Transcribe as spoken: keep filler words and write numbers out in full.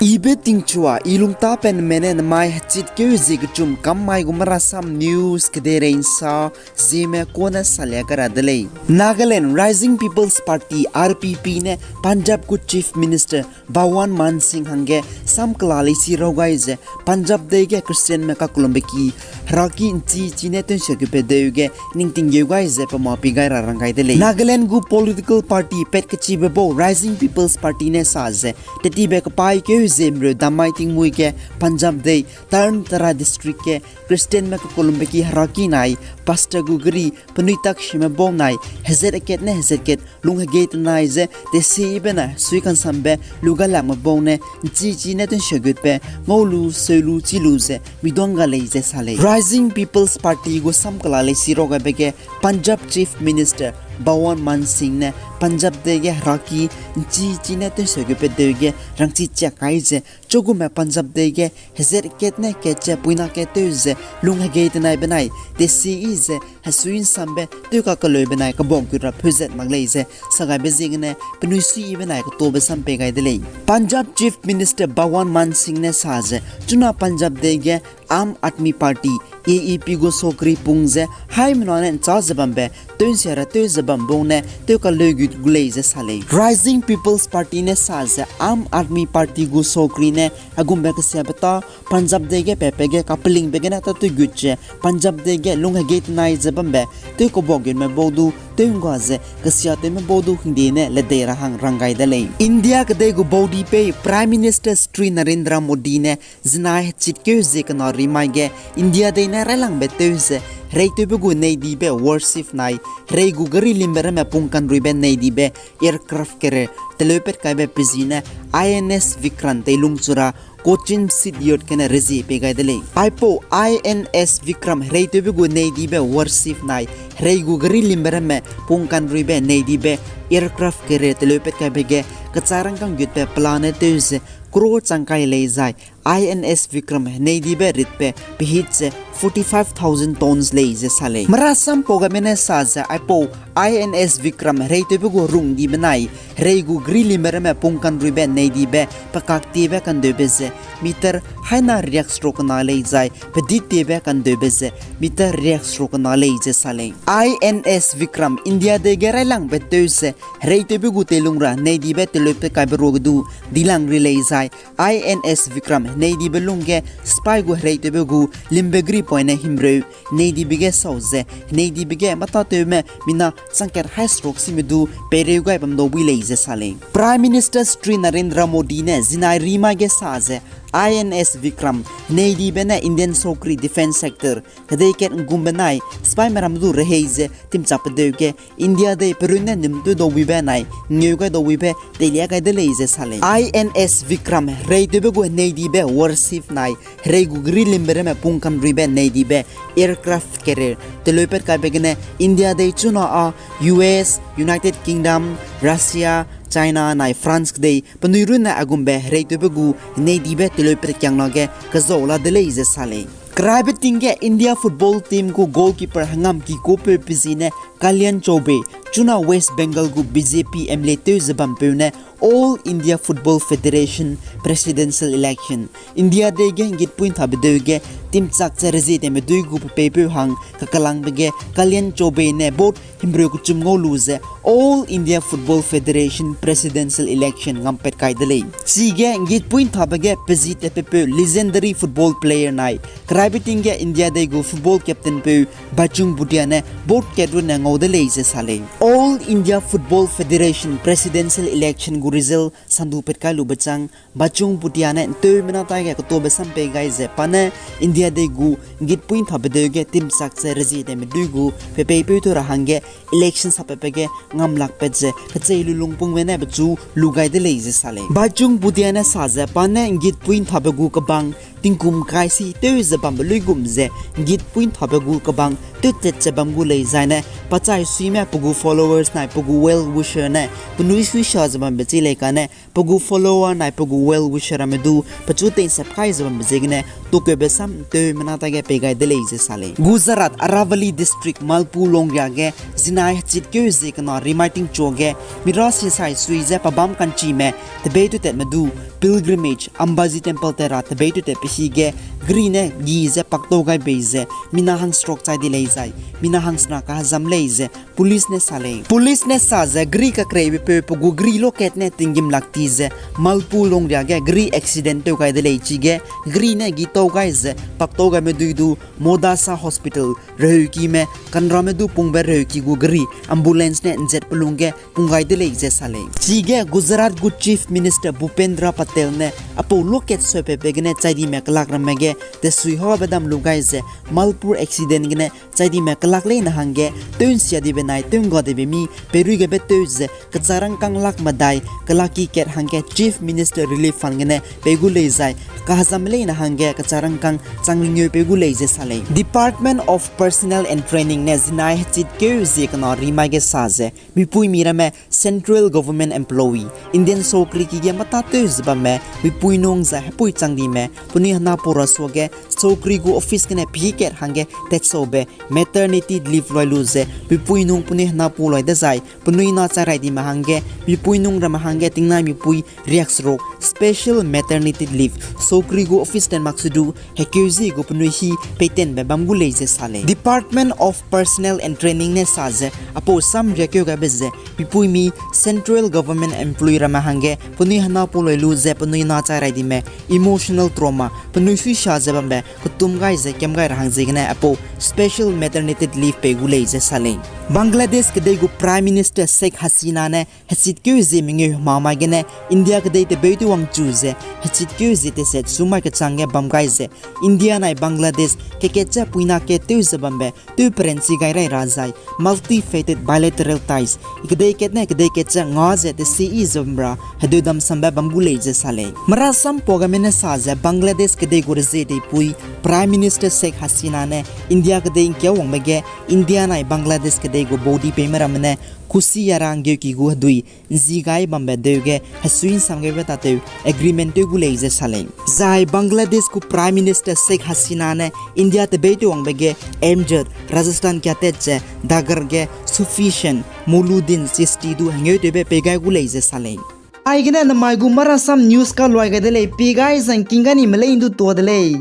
Ibe tingchua, i lungtapenme ne namai hechitkeu zie kechum kam mai gu Marasam News kedeirei nsa zieme kone salia gai ra de lei. Nagaland Rising People's Party, R P P ne Punjab gu Chief Minister Bhagwant Mann Singh hangge samkela leisi raw gai ze Punjab dei ge Christianme kakellumbe ki heraki nchi chi ne tew'nsia gutbe deu ge ningting geu gai ze pema pi gai ra rang gai de lei. Nagaland gu political party pat kechibe bau Rising People's Party ne sa ze, tettibe kepaîkeu ziemreu dam mai tingmuî ge Punjab dei Tarn Taran District ge Christianme kakellumbe ki heraki nai pastor gu geri penui tak shime bau nai hezat kat ne hezat kat lung hegei tenai ze tesibe nai hesui kansambe lu galakme bau ne nchi chi ne tew'nsia gutbe ngau lu seu lu chî lu ze miduang ga lei ze sa lei. Rising People's Party gu samkela leisi raw gaibe ge Punjab Chief Minister Bhagwant Mann Singh ne Punjab dei ge heraki nchi chi ne tew'nsia gutbe deu ge rangchi chiak kai ze, chugume Punjab dei ge hezat kat ne kat ze puina kat tew ze lung hegei tenai benai tesi yi ze hesui nsambe tewkakelleu benai kebak gut ra peuzat mak lei ze sa gaibe ziegene penui suiyi benai ketabe sam pei gai de lei. Punjab Chief Minister Bhagwant Mann Singh ne sa ze, chuna Punjab dei ge Aam Aadmi Party, A A P gu sokri pung ze haimena ne nchâ ze bambe tew'nsia ra tew ze bam bau ne tewkaleu gut gu lei ze sa lei. Rising People's Party ne sa ze Aam Aadmi Party gu sokri ne aigumbe kesiabe tâ Punjab dei ge patbe ge kapelingbe gene tâtew gut ze Punjab dei ge lung hegei tenai ze bambe tewkebak gutme bau du tew'ngga ze kesiatewme bau du hingde ne ledei ra hang rang gai de lei. India kedei gu baudipeu Prime Minister Shri Narendra Modi ne zinai hechitkeu zie kena rimai ge India dei ne railangbe tew ze hereitewbe gu neidibe warship nai herei gu geri limbe ramme pung kanruibe neidibe aircraft carrier teleupat kaibe pezi ne I N S Vikrant teilung chu ra Cochin Shipyard gene rezie pei gai de lei. Aipau I N S Vikrant hereitewbe gu neidibe warship nai herei gu geri limbe ramme pung kanruibe neidibe aircraft carrier teleupat kaibe ge kechârangkang gutbe pelane tew ze crore chang kai lei zai I N S Vikrant neidibe ritbe pehit ze forty-five thousand tons lei ze sa lei. Marasam pau gaime ne sa ze aipau I N S Vikrant hereitewbe gu rungdibe nai herei gu geri limbe ramme pung kanruibe neidibe pekaktiebe kandeube ze meter haina riakseruk kena lei zai pedittiebe kandeube ze meter riakseruk kena lei ze sa lei. I N S Vikrant India dei ge railangbe tew ze hereitewbe gu teilung ra neidibe teleupat kaibe ruage du dilang ri lei zai I N S Vikrant neidibe lungge sipai gu hereitewbe gu limbe geri poine himreu neidibe ge sau ze neidibe ge matâtewme mina changkat haî seruk sime du peireu gai bam dau bui lei ze sa lei. Prime Minister Shri Narendra Modi ne zinai rimai ge sa ze I N S Vikrant neidibe ne Indian sokri defence sector kedei kat nggumbe nai sipaime ram du rehei ze timchakpedeu ge India dei perunne num tew dau buibe nai ngeu gai dau buibe teilia gai de lei ze sa lei. I N S Vikrant hereitewbe gu neidibe warship nai herei gu geri limbe ramme pung kanruibe neidibe aircraft carrier teleupat kaibe gene India dei chuna â U S, United Kingdom, Russia, China nai France kedei penui runne aigumbe hereitewbe gu neidibe teleupat kiangna ge kezau la de lei ze sa lei. Keraibe ting ge India football team gu goalkeeper hengam kikopeu pezi ne Kalyan Choubey, chuna West Bengal gu B J P M L A tew ze bampeu ne All India Football Federation Presidential Election, India dei ge nggitpui nthabe deu ge timchak ze rezietewme dui gu pepeipeu hang kakelangbe ge Kalyan Choubey ne vote himreu kechum ngau lu ze All India Football Federation Presidential Election ngampat kai de lei. Chige nggitpui nthabe ge pezi tatpepeu legendary football player nai keraibe ting ge India dei gu football captainpeu Bhaichung Bhutia ne vote kat runne ngau de lei ze sa lei. All India Football Federation Presidential Election gu result sandu pat kai lube chang Bhaichung Bhutia ne nteumena taige ketabe sam pei gai ze pa ne India dei gu nggitpui nthabe deu ge timchak ze rezietewme dui gu pepeipeu tew ra hangge election sapatbe ge ngamlakpat ze kechei lu lungpungme ne pechu lu gai de lei ze sa lei. Bhaichung Bhutia ne sa ze pa ne nggitpui nthabe gu kebang tingkum kaisi tew ze bambe luigum ze nggitpui nthabe gu kebang tewtat ze bam gu lei. Zai ne pachai suime pe gu followers nai pe gu well wisher ne penui suisa ze bambe chi lei kane, pe gu follower nai pe gu well wisher ramme du pechu tei'nsap kai ze bambe ziegene tukeube sam ’nteumena tage pei gai de lei ze sa lei. Gujarat Aravalli District Malpur longria ge zinai hechitkeu zie kena rimai tingchu ge mira sinsai sui ze pebâm ka'nchime tebei tewtatme du pilgrimage Ambaji Temple tat ra tebei tewtatbe hi ge geri ne gi ze paktau gai bei ze mina hangseruk chai di lei zai mina hangsena kahezam lei ze police ne sa lei. Police ne sa ze geri kakreibepeu pe gu geri lokat ne tinggîm lak ti ze Malpur longria ge geri accident tew gai de lei chige geri ne gitau gai ze paktau gaime dui du Modasa Hospital reheukime kanrame du pungbe reheuki gu geri ambulance ne ’nzat pelung ge pung gai de lei ze sa lei. Chige Gujarat gu Chief Minister Bhupendra Patel ne apau lokat suipatbe gene chaidime kelak ramme ge tesui haube dam lu gai ze Malpur accident gene chaidime kelak leine hangge tew ’nsia dibe nai tew ’ngga dibe mi peirui gebe tew ze kecharangkâng lak medai kelaki kat hangge Chief Minister Relief Fund gene pei gu lei zai kahezam leine hangge kecharangkâng chang ringeu pei gu lei ze sa lei. Department of Personnel and Training ne zinai hechitkeu zie kena rimai ge sa ze mipuimi ramme Central Government Employee, Indian sokri ki ge mâtâtew ze bamme mipui nung zai hepui chang dime penui hena pau ra suage sokri gu office gene pî kat hangge tatsaube maternity leave lui lu ze mipui nung penui hena pau lui dezai penui na chai rai dime hangge mipui nung ramme hangge tingnai mipui riakseruk special maternity leave sokri gu office ten mak se du hekeu zi gu penui hi peitenbe bam gu lei ze sa lei. Department of Personnel and Training ne sa ze apau sam riakeu gaibe ze mipuimi Central Government Employee ramme hangge penui hena pau lui lu ze penui na chai rai dime emotional trauma penui suisa ze bambe ketum gai ze kam gai ra hang ziegene apau special maternity leave pei gu lei ze sa lei. Bangladesh kedei gu Prime Minister Sheikh Hasina ne hechitkeu zie mengeu hema mai gene India kedei tebeu tewangchu ze hechitkeu zie teset sumai kechang ge bam gai ze India nai Bangladesh kekat ze puina kat tew ze bambe tew perenchi gai rai ra zai multifaceted bilateral ties kedei kat ne kedei kat ze nga ze tesiyi ze bam ra hedeu damsambe bam gu lei ze sa lei. Marasam pau gaime ne sa ze Bangladesh kedei gu rezie deipui Prime Minister Sheikh Hasina ne India kedei ’ngkiawangbe ge India nai Bangladesh kedei gu body peime ramme ne Kushiyara ’nggeuki gu hedui ’nzi gai bambe deu ge hesui ’nsam gaibe tatew agreement tew gu lei ze sa lei. Zai Bangladesh gu Prime Minister Sheikh Hasina ne India tebei tewangbe ge M J, Rajasthan kiatat ze Dagar ge Sufi Sheikh Mouhiuddin Chishti du hengeutewbe pei gai gu lei ze sa lei. Aigene namai gu Marasam News kaluai gai de lei, pei gai zangking ga ni me lei ’ndu tuâ de lei.